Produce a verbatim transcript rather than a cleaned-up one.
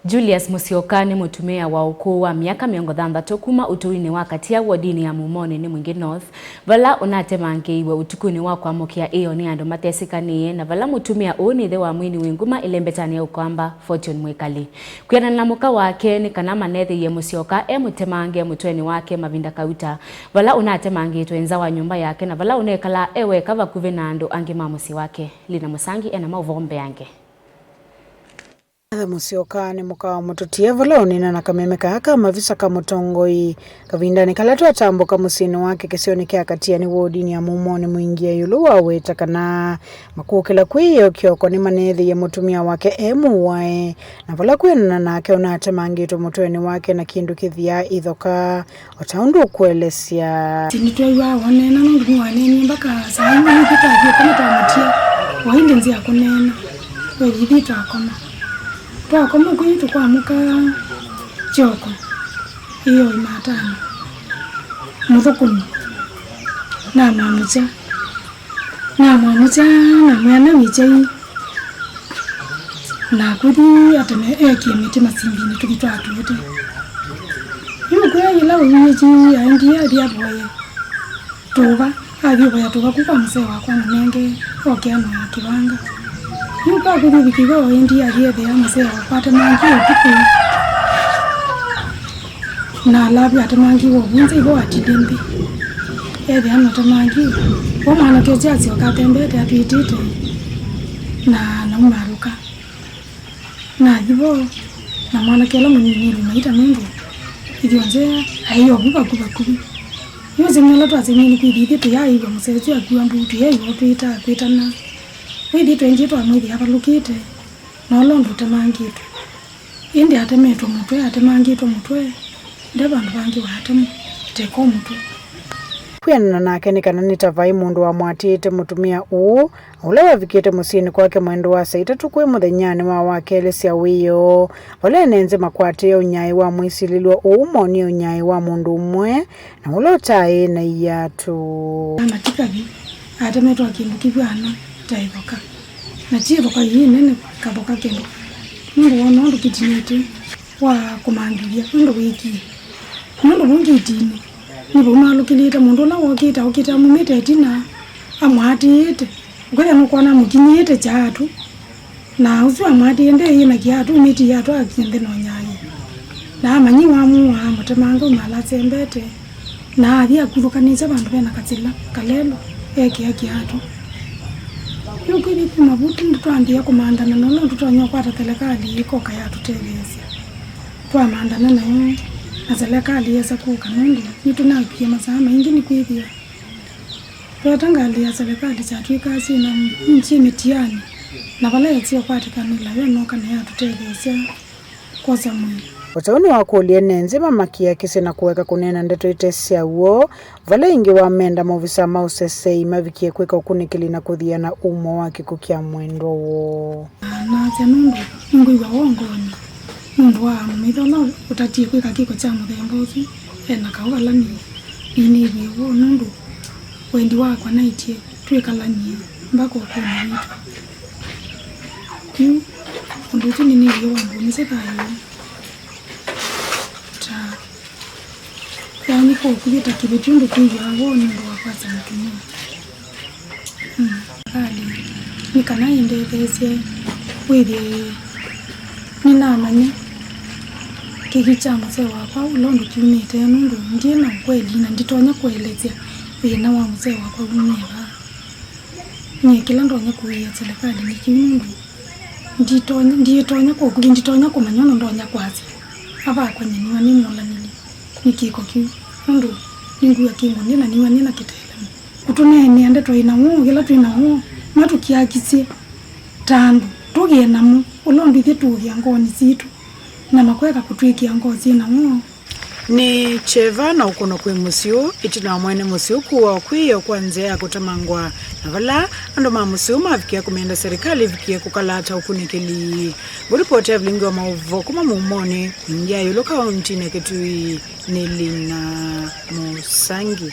Julius Mũsyoka nĩ mũtumĩa wa ũkũũ wa myaka mĩongo thanthatũ kuma ũtũinĩ wa Katia wodinĩ ya Mumoni nĩ Mwingĩ North, vala ũnatemangĩiwe ũtukũnĩ wa kwamũkĩa ĩo nĩ andũ matesĩkanĩe, na vala mũtumĩa ũũ nĩ ĩthe wa mwini wĩ nguma ĩlembetanĩ ya Ũkwamba, Fortune Mwĩkali. Kwĩanana na mũka wake, nĩ kana maneethĩie Mũsyoka e mũtemange mũtwenĩ wake mavinda kauta, vala ũnatemangĩtwe nza wa nyũmba yake, na vala ũnekalaa e weka vakuvĩ na andũ angĩ ma mũsyĩ wake. Lina Mũsangi ena maũvoo mbeange. Martha Mũsyoka nĩ mũka wa mũtũtie vala ũneena na kameme kaa ka mavisa ka mũtongoi. Kavindanĩ kala twatambũka mũsyĩnĩ wake kĩsionĩ kya Katiani wodinĩ ya Mumoni, Mwingĩ ĩũlũ waweta kana makũkĩla kwĩ ĩo kĩoko nĩmaneethĩie mũtumĩa wake e mũwae, na vala kwĩanana nake ũnatemangĩtwe mũtwenĩ wake na kĩndũ kĩthyaa ithoka. O ta ũndũ ũkũelesya. Nĩtwew'aa waneena nũndũ nĩwaneenie mbaka saa imwe nĩtũ twathiĩ kũna twamũtia. Waĩ ndĩ nzĩa kũneena. Wethi twakoma. Twakoma kwitũ kwamũka kyoko. Ĩyo Imatano. Mũthũkũmi. Namwamũkya. Namwamũkya, namwĩa na wĩkyai. Na kũthi ateme ekie mĩtĩ masimbinĩ tũthi twatũũte. Yu kwĩa yĩla ũviĩki aendie athi avoye tũva, athi ũvoya tũva ku kwa mũsee wakwa mũnenge oke anoe kĩvanga. Yu kwa kũthi vikĩvo ĩndĩ athi ethĩa mũsee wakwa atemangie ũtukũ. Na alavi atemangiwe ũvunza ivo atile nthĩ. Ethĩa nũtemangiwe. W'o mwanake ũsu asyoka atembete atwĩtĩte na naumalũka. Nathi vo, na mwanake ũla mũnini nĩluma ita nũndũ ithyonthe aĩ ovu vaku vakuvĩ. Nĩũsemya ũla twasemie nĩ kwĩthĩ ithyĩ tũyaaĩw'a mũsee ũsu akua mbutu yeĩwa twĩtaa kwĩtana. Wĩthĩ twaendie twamwĩthĩa avalũkĩte, na ũla ũndũ ũtemangĩtwe. Ĩndĩ atemetwe mũtwe, atemangĩtwe mũtwe, nde vandũ vangĩ waatemwa, teka o mũtwe. Kwĩanana nake nĩ kana nĩ ta vai mũndũ wamwatĩĩte mũtumĩa ũũ, ũla wavikĩte mũsyĩnĩ kwake mwendo wa saa itatũ kwĩ mũthenyanĩ wa wakelĩ sya wĩoo, vala ene nthĩ makwatĩe ũnyai wa mwĩsilĩlw'a ũũ, moonie ũnyai wa mũndũ ũmwe, na ũla ũtaaĩ na iatũ. Ana ti kathi, atemetwe kĩndũ kĩvw'ana ta ĩthoka. Na ti ĩthoka yĩĩ nene, kathoka kĩndũ. Nũndũ wona ũndũ kĩtinĩte, wa kũmangĩthya ũndũ wĩkie. Nũndũ vau ngitinĩ, nĩ vau nalũkĩlĩte mũndũ ũla wokĩte, okĩte amumĩte ĩtina, amwatĩĩte. Ũkethĩa nũkwona amũkinyĩĩte kyaatũ. Na ũsu amwatĩĩe ndeĩ na kĩatũ, mĩti yatũ akie nthĩ na ũnyai. Na amanyĩw'a amũaa amũtemanga uma ala asembete. Na athi akuthũkanĩsya vandũ vena kasila kalelo, ekĩa kĩatũ. Yu kwĩthĩ kuma vu tũndũ twambĩĩa kũmanthana na ũla tũtonya ũkwata selekalĩ ĩkoka yatũtetheesya. Twamanthana nayo, na selekalĩ yesa kũka nũndũ nĩtũnakw'ie masaa maingĩ nĩ kwĩthĩa tweta ngalĩ ya selekalĩ syatw'ĩkaa syĩ na nkyĩ mĩtianĩ, na vala yasya ũkwatĩkanĩla yo noka na yatũtetheesya. Kwosa mwĩĩ. O ta ũu nĩwakũlya ene nthĩ mamakĩe akĩsĩ na kũeka kũneena ndeto ite sya w'o, vala ĩngĩ wamenda maovisa ma ũsesei mavikie kwĩka ũkunĩkĩli na kũthiana ũmo wa kĩkw'ũ kya mwendwa woo. Nasya nũndũ nĩngwĩw'a woo ngoonĩ, nũndũ wa mũmĩthe ũla ũtatie kwĩka kĩko kya mũthemba ũsu e na kaũ vala nĩ, nĩnĩw'ĩe woo nũndũ wendi wakwa naĩtye twĩkalany'e mbaka ũkũnĩ witũ. Yu ũndũ ũsu nĩnĩw'ĩe wambũmĩsya thayũ. Ta yaani kwa ũkuvĩ ta kĩveti ũndũ kwĩw'aa woo nũndũ wa kwasya mũtumĩa. Mm. Thali, nĩ kana ĩndetheesye wĩthĩe nĩnamanya kĩkw'ũ kya mũsee wakwa ũla ũndũ kyumĩte, nũndũ ndyĩ na ũkweli na nditonya kũelesya thĩna wa mũsee wakwa umie vaa. Nyie kĩla ndonya kũĩĩa silikalĩ nĩ kĩu, nũndũ nditonya, ndiĩtonya kwa ũkuvĩ, nditonya kũmanya ũndũ ndonya kwasya avakwa nyie nĩwa nĩmũlanĩlye nĩ kĩko kĩu, nũndũ nĩngw'a kĩngũndĩ na nĩwa nĩ na kĩtelemo. Kũtũneenea ndeto ĩna woo, yĩla twĩ na woo, matũkiakisye ta andũ, tũgĩe namo, ũla ũndũ ithyĩ tũũthĩa ngoonĩ sitũ, na makweka kũtwĩkĩa ngoo syĩ na woo. Nĩ kyeva na ũkũno kwĩ mũsyĩ ũũ, ĩtina wa mwene mũsyĩ ũũ kũawa kwĩ ĩyo kwa nzĩa ya kũtemangwa, na vala andũ ma mũsyĩ ũũ mavikie kũmenda serikali ĩvikie kũkalata ũkunĩkĩli. Ngũlipoti ya vilingi wa maũvoo kuma Mumonĩ, Mwingi ya ĩũlũ kauntinĩ ya Kitui, nĩ Lina Mũsangi.